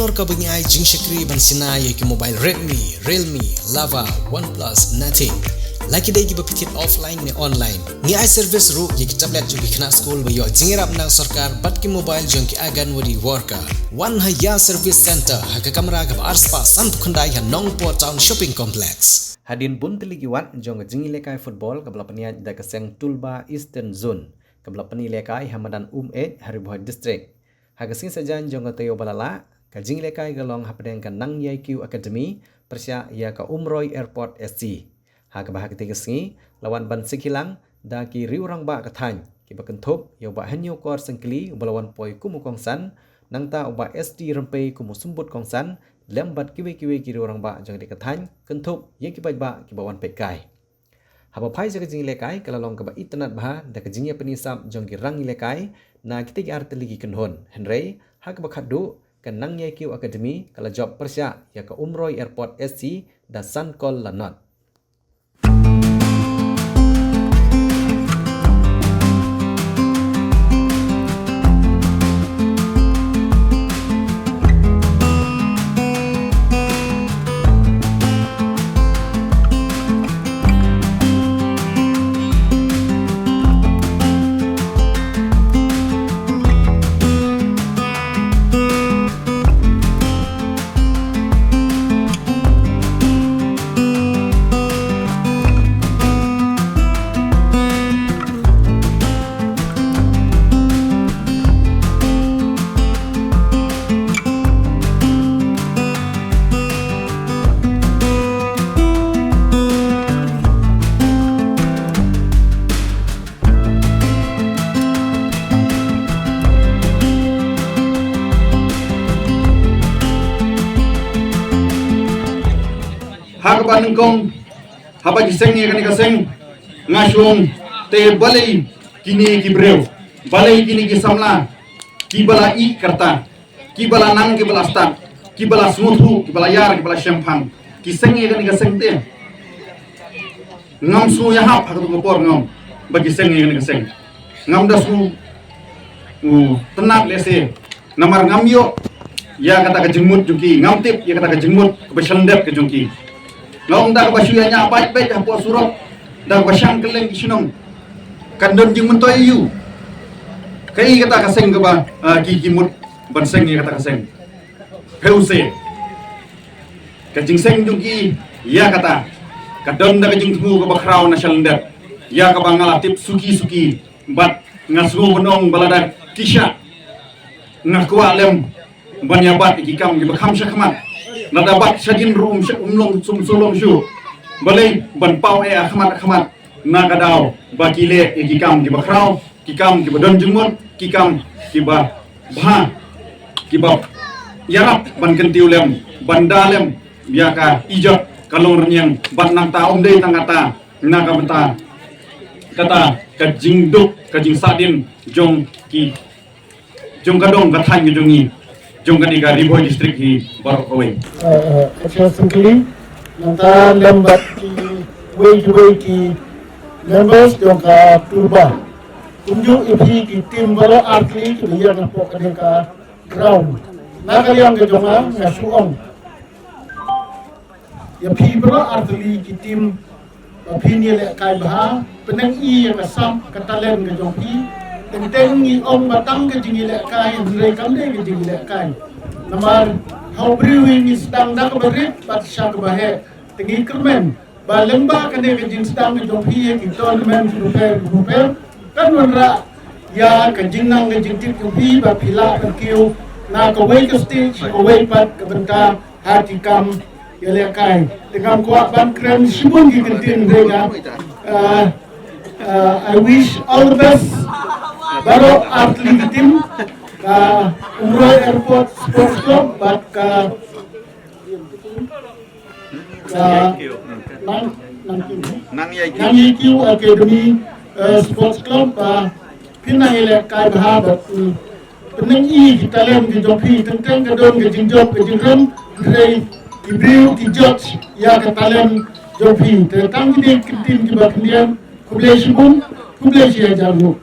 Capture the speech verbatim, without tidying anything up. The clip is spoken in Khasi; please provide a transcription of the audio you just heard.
Halor kaba ngi ai jingshakri ban shna ïa ki mobile Redmi, Realme, Lava, OnePlus, Nothing. La ki dei kiba phi thied offline ne online. Ngi ai service ruh ïa ki tablet jong ki khynnah skul ba ïoh jingïarap na sorkar bad ki mobile jong ki Anganwadi worker. Wan ha Ïa Service Center ha ka kamra kaba arspah sanphew khyndai ha Nongpoh Town Shopping Complex. Hadien bun tylli ki wat jong ka jingïalehkai football kaba la pynïaid da ka seng Tulba Eastern Zone, kaba la pynïalehkai ha madan Um'iej ha Ri Bhoi District. Ha ka sngi Saitjaiñ jong ka taïew ba la lah, ka jingïalehkai ka long hapdeng ka Nang Ïai Kiew Academy pyrshah ïa ka Umroi Airport S C. Ha kaba ha katei ka sngi la wan ban sakhi lang da ki riew rangbah ka thaiñ kiba kynthup ïa u Bah Hynñiewkor Syngkli uba la wan poi kum u kongsan, nangta u Bah S T Rympei kum u symbud kongsan, lem bad kiwei kiwei ki riew rangbah jong katei ka thaiñ kynthup ïa ki paidbah kiba wan peitkai. Haba phai sha ka jingïalehkai ka la long kaba itynnad bha da ka jingïapyni sap jong ki rangïalehkai na kitei ki artylli ki kynhun. Hynrei ha kaba khatduh ka Nang Ïai Kiew Academy ka la jop pyrshah ïa ka Umroi Airport S C da san kol la nod. Ha kaba nyngkong, haba ki seng ïa kane ka seng, nga shu ong te balei kine ki briew, balei kine ki samla, kiba la ïeh karta, kiba la nang, kiba la stad, kiba la sngewthuh, kiba la ïar, kiba la shemphang, ki seng ïa kane ka seng te. Ngam sngew ïahap ha kato ka por ngam ba ki seng ïa kane ka seng. Ngam da sngew, u, tynnad lehse. Namar ngam ïoh ïa kata ka jingmut jong ki, ngam tip ïa kata ka jingmut kaba shandet ka jong ki. Nga ong da kaba shu ïa ñiah beit beit hapoh surok, da kaba shang kylleng ki shnong, kan don jingmyntoi aïu? Kaei kata ka seng kaba, ah, ki, ki mut ban seng ïa kata ka seng? Phi ong se ka jingseng jong ki ïa kata ka don da ka jingthmu kaba khraw na shalyndet, ïa kaba nga la tip suki suki. Bad nga sngew ban ong ba lada ki shah, nga kwah lem ban ïa bat ïa ki kam kiba kham shakhmat. Lada bat shadien ruh um sha-, um long sum sulong shuh. Balei ban paw eh ha khmat ha khmat na ka daw ba ki leh ïa ki kam kiba khraw, ki kam kiba don jingmut, ki kam kiba bha, kiba ïarap ban kyntiew lem, ban da lem ïa ka ijot ka longrynïeng, bad nangta um dei tang kata, na ka bynta kata ka jingduk, ka jingsahdien jong ki, jong ka dong ka thaiñ ka jong ngi, jong kane ka Ri Bhoi District hi baroh kawei. Eh, eh, Acha Syngkli, nangta lem bad kiwei kiwei ki members jong ka Tulba. Kumjuh ïa phi ki team baroh artylli kiba ïeng hapoh kane ka ground. Na ka liang ka jong nga, nga shu ong ïa phi baroh artylli ki team ba phin ïalehkai bha, pyneng ïa ka sap ka talent ka jong phi. Teng teng ngi ong ba tang ka jingïalehkai, hynrei kam dei ka jingïalehkai. Namar ha u briew hi ngi sdang da kaba rit bad sha kaba heh. Te ngi kyrmen ba lyngba kane ka jingsdang ka jong phi ha ki tournament ki bapher ki bapher, kan wanrah ïa ka jingnang ka jingtip jong phi ba phi lah ban kiew na kawei ka stage kawei pat ka bynta ha ki kam ïalehkai. Te ngam kwah ban kren shibun ki kyntien, hynrei nga, uh, uh, I wish all the best baroh artylli ki team, uh, Umroi Airport Sports Club bad ka, uh, Nang, Nang Ïai Kiew. Nang Ïai Kiew. Nang Ïai Kiew Academy, uh, Sports Club, uh, phin nang ïalehkai bha bad, mm, pyneng ïa ki talent ki jong phi, teng teng ka don ka jingjop ka jingrem, hynrei ki briew ki judge ïa ka talent jong phi. Te tang kine ki ktien kiba khyndiat, khublei shibun, khublei shi hajar nguh.